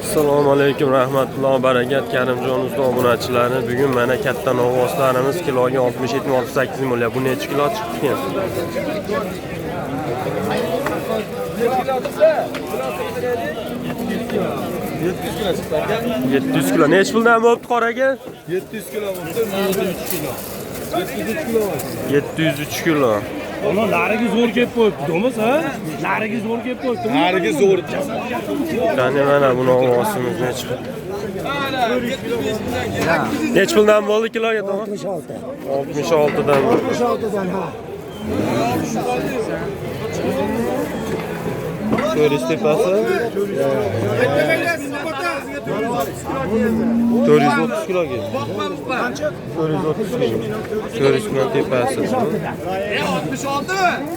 Assalomu alaykum rahmatullohi barakat Karimjon usta obunachilari. Bugun mana katta novvoslarimiz kiloga 67 68 ming. Bu necha kilo chiqdi ekan? 700 kilo. Necha puldan bo'libdi qoraga? 700 kilo bo'lsa, 703 kilo. 703 kilo bo'lsa. 703 kilo. Ulan narigi zo'r kelib qo'yibdi, do'miz ha? Narigi zo'r kelib qo'yibdi. Narigi zo'r. Qani mana bu novvosimiz necha pul? Necha puldan bo'ldi kiloga tamom? 66. 66 dan bo'ldi. 66'dan ha. To'rist tepasi 430 kilo keldi. 430 kilo. 400 kilo tepasi.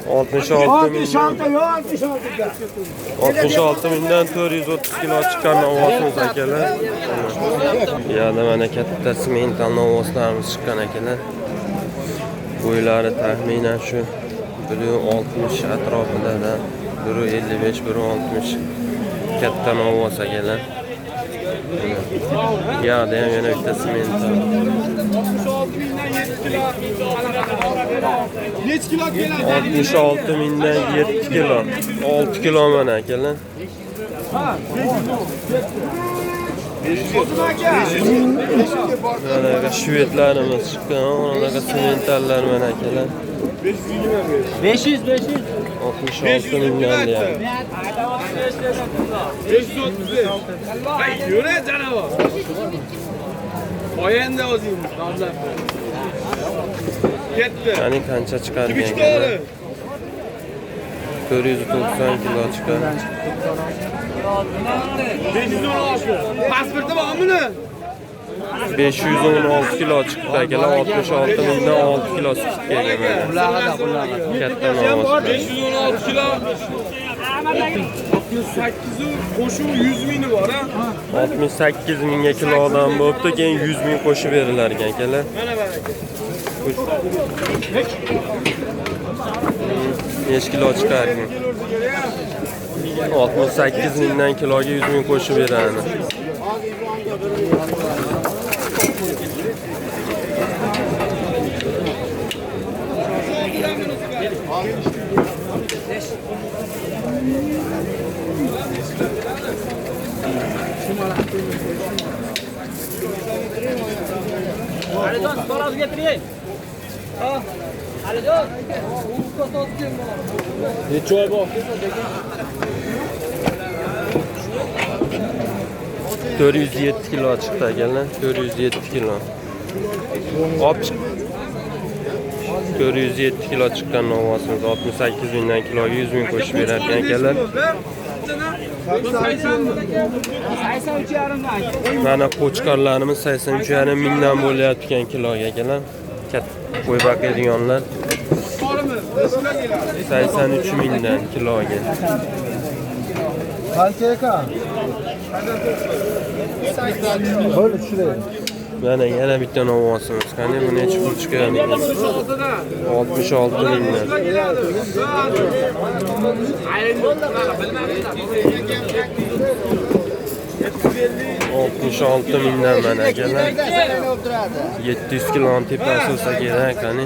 66 ming. 66 yok 66'da. 66 mingdan 430 kilo chiqqan novvosimiz akalar. Bu yerda mana katta simental novvoslarimiz chiqqan akalar. Bo'ylari taxminan shu 160 atrofida, 155, 160 katta novvos akalar. Bu yerda ham yana bitta simental. Necha kilo keladi? 66 mingdan 7 kilo. 6 kilo mana akalar. Mana shvedlarimiz chiqqan, unaqa sementallar mana akalar. 500 500. 66 mingdan deyapti. 535. Ay, yura janavor. Poyanda o'zingiz nomzod. Ketdi. Ya'ni qancha chiqargan Kim akalar? 490 kilo chiqar. 516. Pasporti bormi buni? 516 kilo chiqdi akalar. 66 mingdan 6 kilo chiqdi mana. Katta novvos. 516 kilo. 68 qo'shuv 100 mingi bor ha. 68 mingga kilodan bo'libdi, keyin 100 ming qo'shib berilar ekan akalar. Mana baraka. Necha kilo chiqar ekan? 68 mingdan kiloga 100 ming qo'shib beradi. Alijon, tarozi getiring. Alijon. Necha oy bor? 407 kilo chiqdi akalar. 407 kilo. Olib chiq. 407 kilo chiqqan novvosimiz 68 mingdan kiloga 100 ming qo'shib berar ekan akalar. Mana qo'chqorlarimiz 83,5 mingdan bo'lyapti ekan kiloga akalar. Katta qo'y boqadiganlar 83 mingdan kiloga. Qancha ekan? Bo'ldi tushiraylik. Mana yana bitta novvosimiz. Qani bu necha pul chiqadi? 66 mingdan. 66 mingdan mana akalar. 700 kiloni tepasi bo'lsa kerak, qani.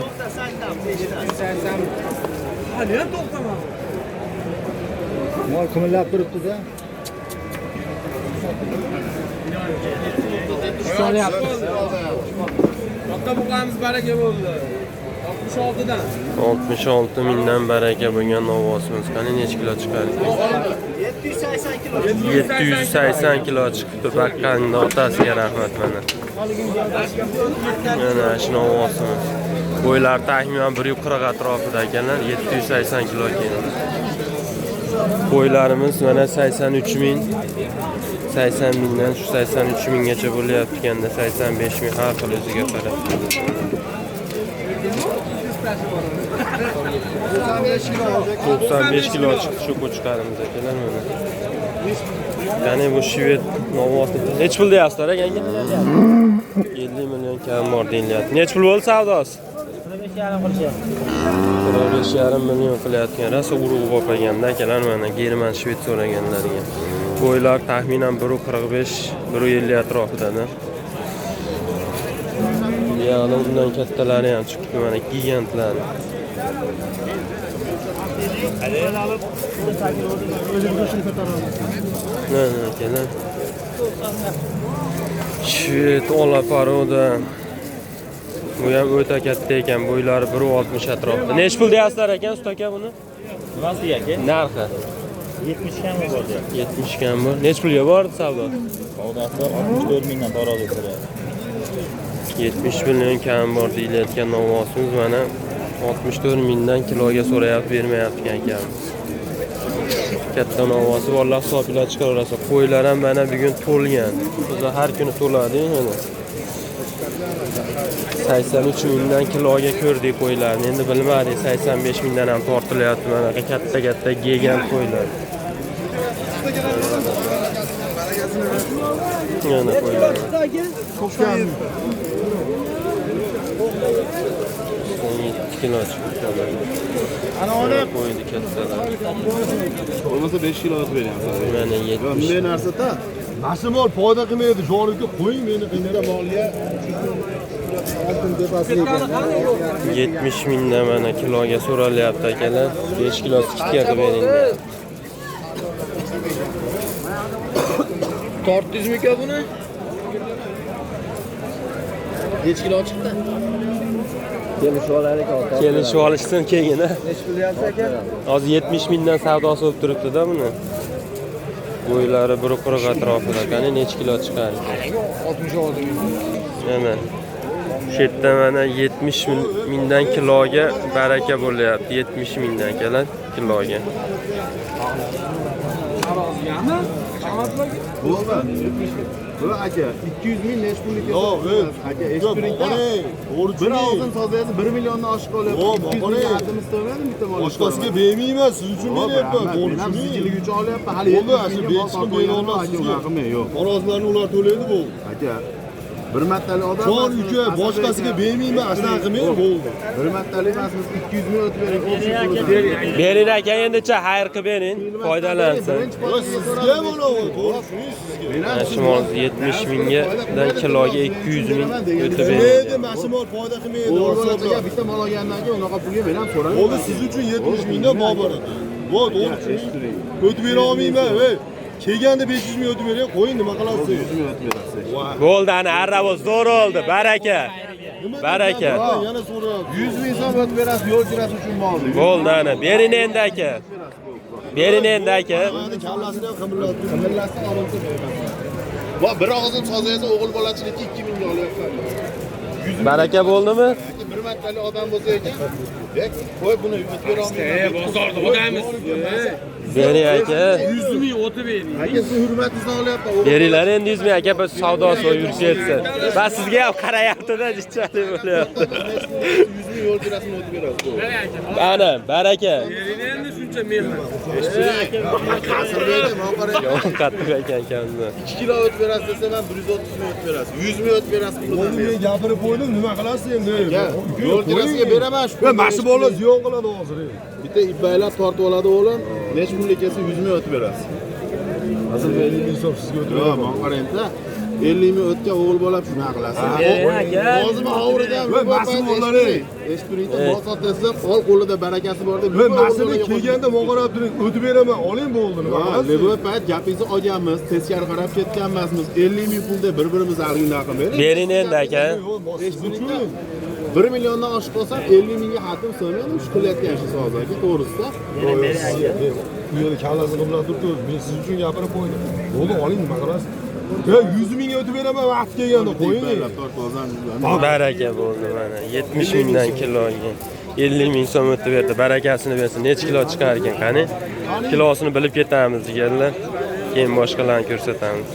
Mol qimillab turibdi-da. Katta buqamiz baraka bo'ldi. 66dan. 66 mingdan baraka bo'lgan novvosimiz. Qani necha kilo chiqar ekan? 780 kilo chiqibdi. Baqqanning otasiga rahmat mana. Mana shu novvosimiz. Bo'ylari taxminan 140 atrofida ekanlar. 780 kilo keldi. Qo'ylarimiz mana 83 ming, 80 mingdan shu 83 minggacha bo'lyapti ekanda, 85 ming har xil o'ziga qarab. 95 kilo chiqdi shu qo'chqarimiz akalar mana. Qani bu shved novvosi necha pul deyapsizlar aka? 50 million kam bor deyilyapti. Necha pul bo'ldi savdosi? 45,5 qilishyapti. 45,5 million qilayotgan rosa urug' bo'lib qolganda akalar mana German shved so'raganlarga. Bo'ylar taxminan 1.45, 1.50 atrofida. Buyog'ida undan kattalari ham chiqibdi, mana gigantlar. Mana akalar. Shved ola paroda. Bu ham o'ta katta ekan, bo'ylari 1.60 atrofida. Nechi pul deyapsizlar ekan, usta aka buni? Nimasi aka? Narxi 70 kam bor deyapti. 70 kam bor. Nechi pulga bordi savdo? Savdosi 64 mingdan tarozi so'rayapti. 70 million kam bor deyilayotgan novvosimiz mana 64 mingdan kiloga so'rayapti, bermayapti akamiz. Katta novvosi borlar, hisoblar chiqaraverasiz. Qo'ylar ham mana bugun to'lgan. O'zi har kuni to'ladi mana. 83 mingdan kiloga ko'rdik qo'ylarni. Endi bilmadik, 85 mingdan ham tortilyapti mana katta-katta gigant qo'ylar. Yana qo'ylar. 97 kilo chiqdi. Ana uni qo'ydi kattalar. Bo'lmasa 5 kilo otib beryapmiz. Mana 70. Bunday narsa-da. Mana mol foyda qilmaydi, joniga qo'ying meni qiynab molga. Oltin tepasida ekan. 70 mingdan mana kiloga so'ralyapti akalar. 5 kilo skidka qilib bering. Tortdingizmi aka buni? Necha kilo chiqdi? Kelishib olaylik hozir. Kelishib olishsin keyin ha. Necha pul deyapsiz aka? Hozir 70 mingdan savdosi bo'lib turibdi-da buni. Bo'ylari 1.40 atrofida. Qani necha kilo chiqar ekan? 66 ming. Mana shu yerda mana 70 mingdan kiloga baraka bo'lyapti. 70 mingdan akalar kiloga. Bo'ldi. Bu aka 200 ming necha pullik Yo'q, aka, eshitib-da. Bir og'zini sozlaysiz 1 milliondan oshiq olyapti. 200 ming adimiz to'lmaydi bitta mol. Boshqasiga bermayman, siz uchun beryapman. To'g'ri, sizchilik uchun olyapman. Hali Bo'ldi, shu 5 ming bera olasiz. Yo'q. Xo'rozlarni ular to'laydi bu. Aka, bir martalik odam Jon uka, boshqasiga bermayman, aslan qilmang, bo'ldi. Bir martalik emasmiz, 200 ming o'tib bering. Bering aka, endicha xayr qilib bering, foydalansin. Sizga bo'ladi, to'g'ri, sizga. Mana shu mol 70 mingdan kiloga 200 ming o'tib bering. Berdi, mana shu mol foyda qilmaydi. O'g'il bitta mol olgandan keyin unaqa pulga men ham so'ramayman. Bo'ldi, siz uchun 70 mingdan bor edi. Bu to'g'ri. O'tib bera olmayman, ey. Kelganda 500 ming o'tib bering, qo'ying, nima qilasiz? 100 ming o'tib berasiz. Bo'ldi, ana arra bo'ldi, zo'r oldi. Baraka. Baraka. Yana so'rayapsiz. 100 ming so'm o'tib berasiz, yo'l kirasi uchun molni. Bo'ldi, ana. Bering endi aka. Bering endi aka. Kallasini ham qimirlatib, qimirlatsa olsa beraman. Va bir og'zim sozaysa o'g'il bolachilikka 2 mingga olyapsan. Baraka bo'ldimi? Bir martalik odam bo'lsa ekan, bek, qo'y buni o'tib bera olmayman. Bozorda odamiz. Bering aka. 100 ming o'tib bering. Aka, siz hurmatingizni olyapman. Beringlar endi 100 ming aka, biz savdosi yurib ketsin. Va sizga ham qarayapti-da, jichalik bo'lyapti. 100 ming yo'l kirasini o'tib berasiz. Ana, baraka. Bering endi shuncha mehr. Yomon qattiq ekan akamni. 2 kilo o'tib berasiz desa, men 130 ming o'tib berasiz. 100 ming o'tib berasiz puldan. Men gapirib qo'ydim, nima qilasiz endi? Yo'l kirasiga beraman shu. Mana shu bola ziyon qiladi hozir. Bitta ip baylab tortib oladi o'g'lim. Necha pullik kelsa 100 ming o'tib berasiz. Asl 50 ming so'm sizga o'tib beraman. Yo'q, men qarang-da. 50 ming o'tgan o'g'il bola shunaqa qilasiz. Hozirmi hovlida ham eshitib turing-da, mol sotasiz, ol qo'lida barakasi bor deb. Men masini kelganda mog'orab turing, o'tib beraman, oling bo'ldi, nima qilasiz? Lekin payt gapingizni olganmiz, teskari qarab ketgan emasmiz. 50 ming pulda bir-birimizni argumlar qilmaylik. Bering endi aka. 1 milliondan oshiq bo'lsam 50 mingga xatim so'rayman, shu qilayotgan ishi soz aka, to'g'risida. Bu yerda kallasini qimirlatib turibdi, men siz uchun gapirib qo'ydim. Bo'ldi, oling, nima qilasiz? Ya 100 mingga o'tib beraman vaqti kelganda, qo'ying. Baraka bo'ldi mana 70 mingdan kiloga 50 ming so'm o'tib berdi. Barakasini bersin. Necha kilo chiqar ekan, qani? Kilosini bilib ketamiz deganlar. Keyin boshqalarni ko'rsatamiz.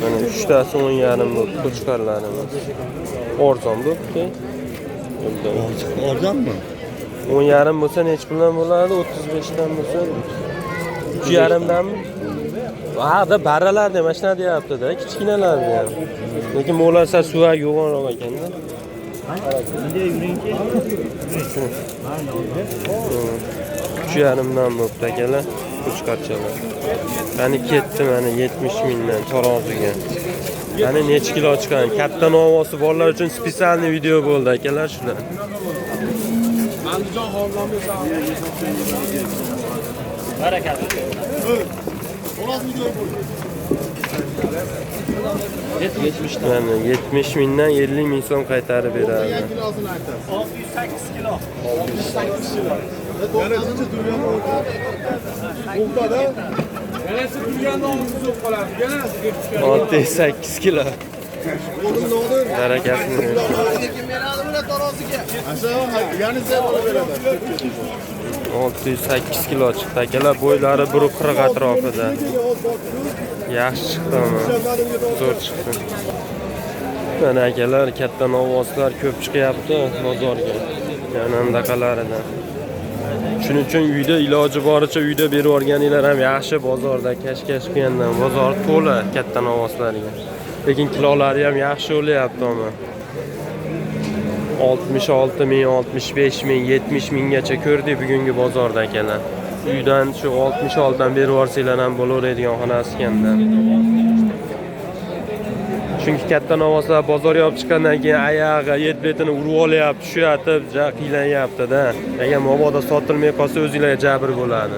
Mana 3 tasi 10,5 bo'ldi qo'chqorlarimiz. Arzon bo'pti. Arzonmi? 10,5 bo'lsa necha puldan bo'ladi? 35 dan bo'lsa 3,5 danmi? Ha, barralarni ham mana deyapti-da, kichkinalarni ham. Lekin bular sal suvak yo'g'onroq ekanda. Bunday yuringki. 3,5 dan bo'pti akalar, qo'chqorchalar. Qani ketdi mana 70 mingdan taroziga. Qani necha kilo chiqqan? Katta novosi borlar uchun специальный video bo'ldi akalar shular. Andijon xonadoni. Mana 70 mingdan 50 ming so'm qaytarib beradi. Kilosini aytasiz. 608 kilo. Yana tincha turgan o'rtada. Yanasi turganda og'zi so'q qoladi. Yanasi kelib tushgan. 608 kilo. O'g'lim Nodir. Barakasini bersin. Kim beradi buni taroziga? Asha, yanisi olib beradi. 608 kilo chiqdi akalar, bo'ylari 1.40 atrofida. Yaxshi chiqdi ama. Zo'r chiqdi. Mana akalar, katta novvoslar ko'p chiqyapti bozorga. Yana undaqalaridan. Shuning uchun uyda iloji boricha uyda berib yuborganinglar ham yaxshi, bozorda kashkash qilgandan bozor to'la katta novvoslarga. Lekin kilolari ham yaxshi bo'lyapti ama. 66 ming, 65 ming, 70 minggacha ko'rdik bugungi bozorda akalar. Uydan shu 66 dan berib yuborsanglar ham bo'laveradigan xonasi ekanda. Chunki katta novvoslar bozorga olib chiqqandan keyin oyog'i, et betini urib olyapti, tushayotib, ja qiynanyapti-da. Agar mabodo sotilmay qolsa o'zinglarga jabr bo'ladi.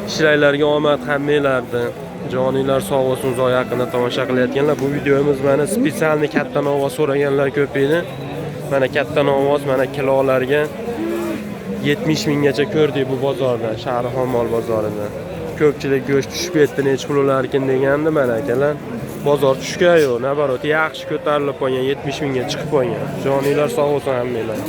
Ishlanglarga omad hammanglarni. Joninglar sog' bo'lsin, uzoq yaqinda tomosha qilayotganlar. Bu videomiz mana специальный katta novvos so'raganlar ko'p edi. Mana katta novvos, mana kilolarga 70 minggacha ko'rdik bu bozorda, Shahrixon mol bozorida. Ko'pchilik go'sht tushib ketdi, necha pul olarkin degandi mana akalar. Bozor tushgan yo'q, наоборот, yaxshi ko'tarilib qolgan, 70 mingga chiqib qolgan. Joninglar sog' bo'lsin hammanglar.